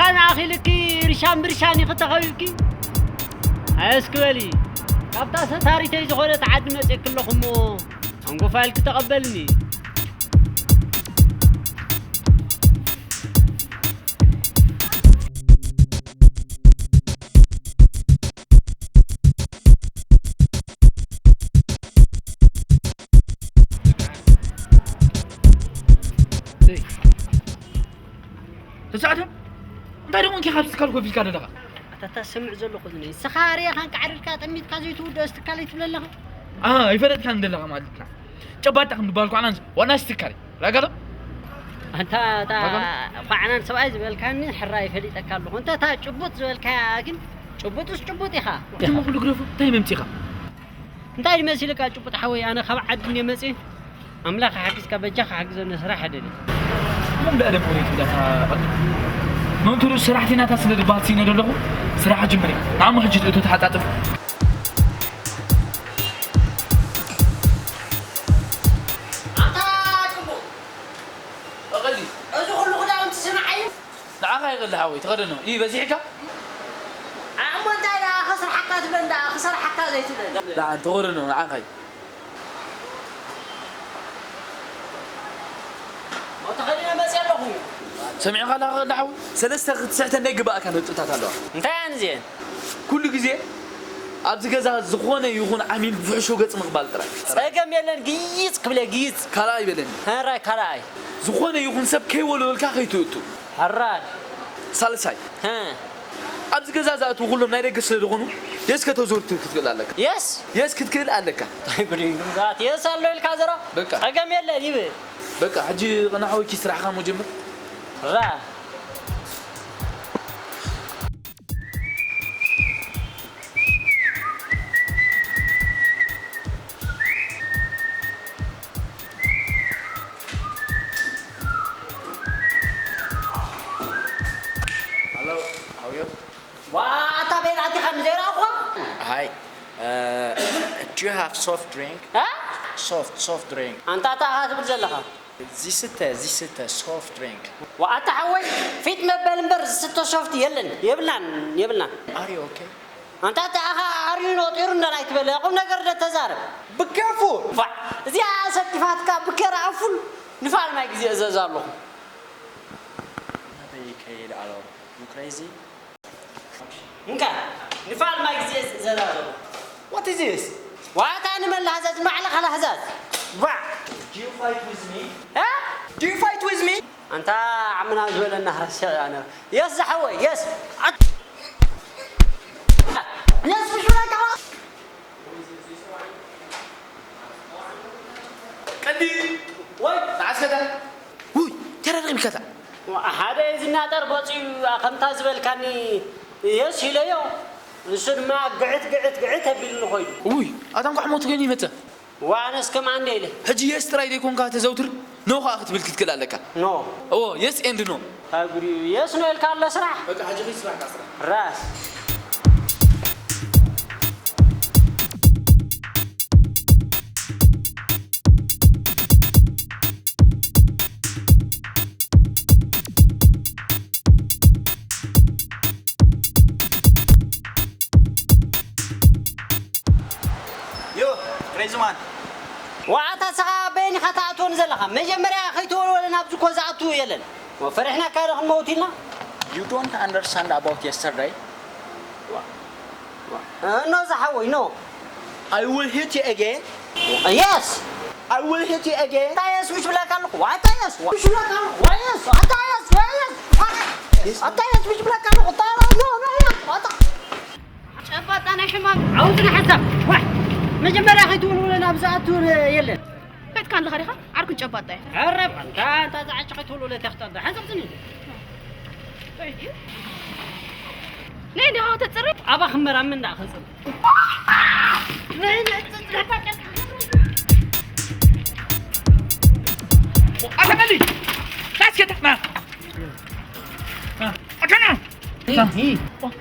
ኣነ ኣኺልኪ ርሻን ብርሻን ኢኺ ተኸቢብኪ። ኣየስክበሊ፣ ካብታ ሰታሪተይ ዝኾነት ዓዲ መጺእኪ ኣለኹ እሞ፣ ኣንጎፋ ኢልኪ ተቐበልኒ። ተሳዕተ? እንታይ ደሞ እንኪ ካብ ትካል ኮፍ ኢልካ ዘለኻ? ኣታ፣ እታ ሰምዕ ዘለኹ እዚ፣ ንስኻ ኣርየኻን ካዕሪርካ ጠሚትካ ዘይትውድኦ ትካል ኣይትብለ ኣለኻ? ኣ፣ ኣይፈለጥካን ዘለኻ ማለት ኢና። ጨባጣ ከም ዝበሃል ኳዕና ዋና ትካል። ራጋሎ? ኣንታ፣ እታ ራጋሎ? ኳዕናን ሰብኣይ ዝበልካኒ ሕራይ ፈሊጠካ ኣለኹ። እንተ እታ ጭቡጥ ዝበልካያ ግን ጭቡጥስ ጭቡጥ ኢኻ። እሞ ኩሉ ግደፎ፣ እንታይ መምጺኻ? እንታይ ድመሲልካ ጭቡጥ ሓወይ፣ ኣነ ካብ ዓዲ እንድየ መጽየ። ኣምላኽ ሓግዝካ፣ በጃኻ ሓግዘኒ፣ ስራሕ ኣደሊ። እሞ እንዳ ኣደም ወሬት ብላታ ቀጥ። መንቱሩ ስራሕ ቲናታ ስለ ድባል ሲነ ደለኹ፣ ስራሕ ጅምሪ። ንዓሞ ሕጂ እቶ ተሓጻጽፍ። ኣታ ጭቡጥ። በቐሊ። እዚ ኩሉ ክዳውንቲ ስምዓይ። ንዓኻ ይቕሊ ሓወይ፣ ተኸደኖ። ኢ በዚሕካ? ኣሞ እንታይ ደኣ ክስርሓካ ትብለ እንዳ ክሰርሓካ ዘይትብለ። ደኣ ተኸደኖ፣ ንዓኻ እዩ። ሞ ተኸዲነ መፅእ ኣለኹ። ሰሚዕኻ ኣለኻ ሓወይ? ሰለስተ ክትስሕተኒ ግባእካ ነጥብታት ኣለዋ። እንታይ እየን እዚአን? ኩሉ ግዜ ኣብዚ ገዛ ዝኾነ ይኹን ዓሚል ብፍሕሾ ገጽ ምቕባል ጥራይ። ጸገም የለን፣ ግይጽ ክብለ ግይጽ። ካልኣይ በለኒ። ሕራይ ካልኣይ። ዝኾነ ይኹን ሰብ ከይወለወልካ ከይትእቱ። ሕራይ። ሳልሳይ። ሀ። ኣብዚ ገዛ ዝኣትዉ ኩሎም ናይ ደገ ስለ ዝኾኑ፣ የስ ከተዘውትር ክትክእል ኣለካ። የስ? የስ ክትክእል ኣለካ። እንታይ ጉድ እዩ? የስ ኣሎ ኢልካ ዘሮ? በቃ። ጸገም የለን ይብል። በቃ፣ ሕጂ ቅናሕ ወይ ኪስ ስራሕኻ ሞ ጀምር። ራ። Hello, how are you? ዋ፣ ኣታ ቤት ኣቲኻ ንዘይረኣኹዋ? Hi, uh, do you have soft drink? እ? Soft, soft drink. ኣንታ፣ ኣታ ኢኻ ትብል ዘለኻ? ዝስተ፣ ዝስተ፣ soft drink. ዋ፣ ኣታ ሓወይ፣ ፊት መበል እምበር ዝስተ ሶፍት የለን። የብልናን፣ የብልናን። Are you okay? ኣንታ፣ ኣታ ኢኻ ኣርዩ ነጢሩ እንዳላይ ትበለ፣ ቁም ነገር ዶ ተዛረብ። ብኬፉ! ፋዕ፣ እዚኣ ሰኪፋትካ ብኬራ ኣፉል ንፋል ማይ ግዜ እዘዝ ኣለኹ። ናተይ ከይድ ኣሎ። You crazy? እንካ፣ ንፋል ማይ ግዜ ዘዛዘቡ። What is this? ዋታ ንመን ለሃዘዝ? ባዕልኻ ለሃዘዝ። ዋ! Do you fight with me? እ? Do you fight with me? ኣንታ ዓምና ዝበለና ረሲዕ ኣነ። የስ ዝሓወይ፣ የስ። ኣት-፣ የስ ብሹ ለካ። ቀዲ ወይ ተዓስከታ። ውይ፣ ተረሪምከታ። ሓደ ዝናጠር ገጹ እዩ፣ ከምታ ዝበልካኒ የስ ኢለዮ። ንሱ ድማ ግዕት፣ ግዕት፣ ግዕት ኣቢሉኒ ኾይኑ። ውይ፣ ኣታ እንኳዕ ሞት ኮይኑ ይመጽእ። ዋነስ ከም ኣንደ ኢለ። ሕጂ የስ ጥራይ ዘይኮንካ ተዘውትር፣ ኖ ኸኣ ክትብል ክትክእል ኣለካ። ኖ። እዎ፣ የስ ኤንድ ኖ። እንታይ ጉድ እዩ? የስ ኖ ኢልካ ኣሎ ስራሕ። በቃ፣ ሕጂ ኺድ ስራሕካ ስራሕ። ራስ። ዮ፣ ክሬዚ ማን። ዋዕታ ስኻ በይንኻ ትኣትወኒ ዘለኻ። መጀመርያ ከይተወልወለ ናብዚ እኮ ዝኣቱ የለን። ፈሪሕናካ ዶ ክንመውት ኢልና? You don't understand about yesterday? ኖ ዝሓወይ፣ ኖ። I will hit you again. የስ። I will hit you again. እንታይ የስ ምሽ ብለካ ኣለኹ? ዋይ፣ እንታይ የስ? ምሽ ብለካ ኣለኹ? ዋይ፣ የስ። እንታይ የስ? ዋይ፣ የስ። እንታይ የስ ምሽ ብለካ ኣለኹ? እንታይ የስ? ኖ፣ ኖ፣ የስ። ኣታ ጨባጣ ናይ ሕማም ዓውት ንሓሳብ። ዋይ፣ መጀመርያ ከይትውልውለ ናብ ዝኣቱ የለን። ከይትካ ኣለኻ ዲኻ? ዓርኩን ጨባጣ እየ። ኧረ፣ እንታ፣ እንታ ዝዓጭ ከይትውልውለ ተኽተብ። ሓንሳብ ጽኒ። ነይ ዲኻ ተጽሪ? ኣባ ክመራምን ደኣ ከጽሪ። ነይ፣ ነይ፣ ተጽሪ። ኣተመሊ! ታስከታ፣ ና። ና። ኣተና! ሂ፣ ሂ።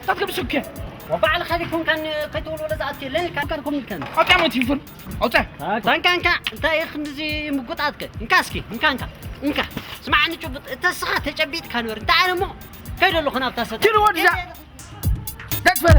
ታትከ ብስከ። ወባዕል ኸዲ ኮንካን ከይትውልውለ ዝኣቱ የለን፣ ካን ኮሚልከን። ኣውጣ ሞት ይፍር። ኣውጣ። ታንካ፣ እንካ፣ እንታይ ኢኽ እንደዚ ምጉጣትከ? እንካ እስኪ፣ እንካ፣ እንካ፣ እንካ። ስማዕኒ ጭቡጥ፣ እተ ስኻ ተጨቢጥካ ንበር። እንታይ ኣነ እሞ፣ እንካ ኣይደለኹን ኣብታ ሰጥ ኪዱ ወድዛ ደትፈረ